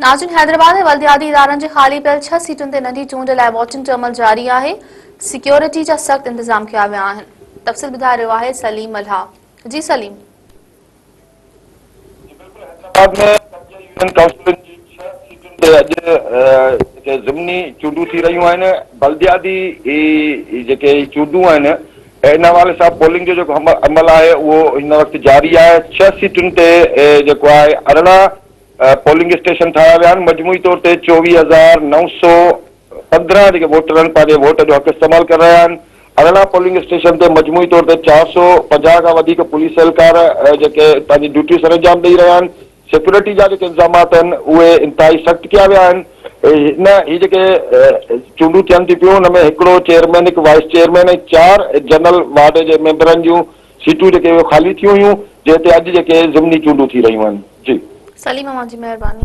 ناظرين حيدرآباد ۾ بلدياتي ادارن جي خالي پيل ڇهه سيٽن تي ننڍي چونڊ لاء ووٽنگ جو عمل جاري آهي، سيڪيورٽي جا سخت انتظام ڪيا ويا آهن. تفصيل ٻڌائي رهيو آهي سليم ملاح. جي سليم. جي بلڪل حيدرآباد ۾ قبضي يونين ڪائونسلن جي ڇهه سيٽن تي اڄ جيڪي ضمني چونڊون ٿي رهيون آهن بلدياتي جيڪي چونڊون آهن ان حوالي سان پولنگ جو جيڪو عمل آهي اهو هن وقت جاري آهي ڇهه سيٽن تي جيڪو آهي 18 پولنگ اسٽيشن ٺاهيا ويا آهن، مجموعي طور تي 24915 جيڪي ووٽر آهن پنهنجي ووٽ جو حق استعمال ڪري رهيا آهن، 18 پولنگ اسٽيشن تي مجموعي طور تي 450 کان وڌيڪ پوليس اهلڪار جيڪي پنهنجي ڊيوٽيون سرانجام ڏئي رهيا آهن، سيڪيورٽي جا جيڪي انتظامات آهن اهي انتهائي سخت ڪيا ويا آهن، هن هي جيڪي چونڊون ٿين ٿيون پيون ان ۾ هڪڙو چيئرمين، هڪ وائيس چيئرمين ۽ چار جنرل وارڊ جي ميمبرن جون سيٽون جيڪي اهي خالي ٿيون هيون جنهن تي اڄ جيڪي ضمني چونڊون ٿي رهيون آهن. جي. سليم اوهان جي مهرباني.